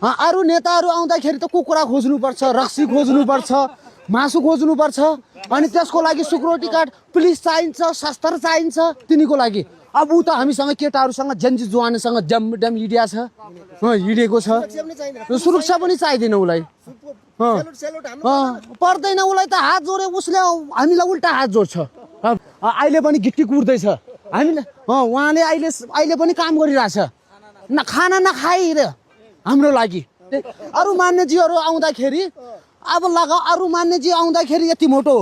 अरू नेताहरू आउँदाखेरि त कुखुरा खोज्नुपर्छ, रक्सी खोज्नुपर्छ, मासु खोज्नुपर्छ, अनि त्यसको लागि सिक्युरिटी गार्ड पुलिस चाहिन्छ, शस्त्र चाहिन्छ तिनीको लागि। अब ऊ त हामीसँग केटाहरूसँग जेन्जी जुवानसँग ड्याम हिँडिया छ, हिँडेको छ, सुरक्षा पनि चाहिँदैन उसलाई, पर्दैन उसलाई त हात जोडे उसले हामीलाई उल्टा हात जोड्छ। अहिले पनि गिट्टी कुर्दैछ हामीलाई, उहाँले अहिले पनि काम गरिरहेछ, खाना नखाएर हाम्रो लागि। अरू मान्यजीहरू आउँदाखेरि अब लगा, अरू मान्यजी आउँदाखेरि यति मोटो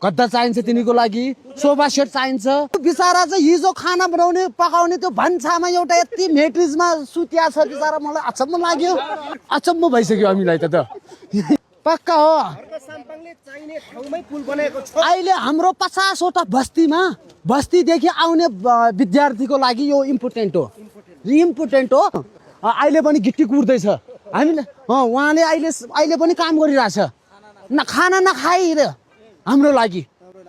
गद्दा चाहिन्छ तिनीको लागि, सोफा सेट चाहिन्छ। बिचरा चाहिँ हिजो खाना बनाउने पकाउने त्यो भान्सामा एउटा यति मेट्रिजमा सुतिया छ बिचरा, मलाई अचम्म लाग्यो, अचम्म भइसक्यो हामीलाई त पक्का हो। अहिले हाम्रो 50वटा बस्तीमा, बस्तीदेखि आउने विद्यार्थीको लागि यो इम्पोर्टेन्ट हो। अहिले पनि गिट्टी कुर्दैछ हामीलाई, उहाँले अहिले पनि काम गरिरहेछ, खाना नखाएर हाम्रो लागि,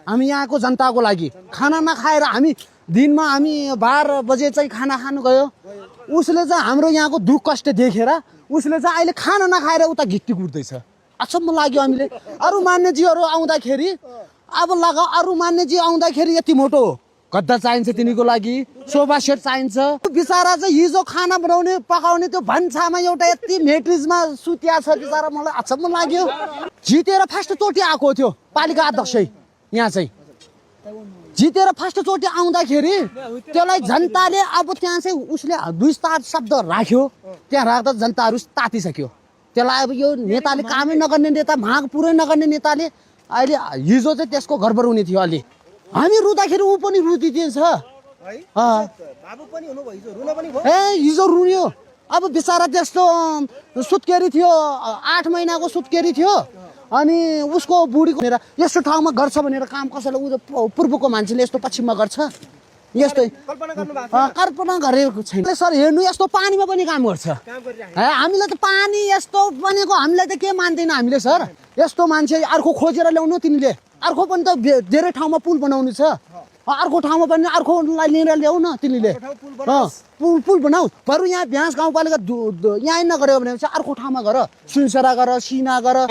हामी यहाँको जनताको लागि। खाना नखाएर हामी दिनमा 12 बजे चाहिँ खाना खानु गयो, उसले चाहिँ हाम्रो यहाँको दुःख कष्ट देखेर उसले चाहिँ अहिले खाना नखाएर उता गिट्टी कुर्दैछ, अचम्म लाग्यो हामीले। अरू मान्यजीहरू आउँदाखेरि अब लगा, अरू मान्यजी आउँदाखेरि यति मोटो गद्दा चाहिन्छ तिनीको लागि, सोफा सेट चाहिन्छ। बिचरा चाहिँ हिजो खाना बनाउने पकाउने त्यो भान्सामा एउटा यति मेट्रिजमा सुतिया छ बिचरा, मलाई अचम्म लाग्यो। जितेर फर्स्टचोटि आएको थियो पालिका अध्यक्ष यहाँ चाहिँ, जितेर फर्स्टचोटि आउँदाखेरि त्यसलाई जनताले अब त्यहाँ चाहिँ उसले 2 शब्द राख्यो, त्यहाँ राख्दा जनताहरू तातिसक्यो त्यसलाई। अब यो नेताले कामै नगर्ने नेता, माग पुरै नगर्ने नेताले अहिले हिजो चाहिँ त्यसको गडबड हुने थियो। अलि हामी रुँदाखेरि ऊ पनि रुदिदिन्छ, हिजो रुन्यो। अब बिचरा त्यस्तो सुत्केरी थियो, 8 महिनाको सुत्केरी थियो, अनि उसको बुढीको भनेर यस्तो ठाउँमा गर्छ भनेर काम कसैले पूर्वको मान्छेले यस्तो पश्चिममा गर्छ, यस्तै कल्पना गरेको छैन। सर हेर्नु, यस्तो पानीमा पनि काम गर्छ, हामीलाई त पानी यस्तो बनेको हामीलाई त के मान्दैन हामीले सर। यस्तो मान्छे अर्को खोजेर ल्याउनु, तिमीले अर्को पनि त धेरै ठाउँमा पुल बनाउनु छ, अर्को ठाउँमा पनि अर्कोलाई लिएर ल्याउ न तिमीले, पुल बनाऊ। बरु यहाँ भ्यास गाउँपालिका यहीँ नगर्यो भने चाहिँ अर्को ठाउँमा गर, सुनसरा गर, सिना गर।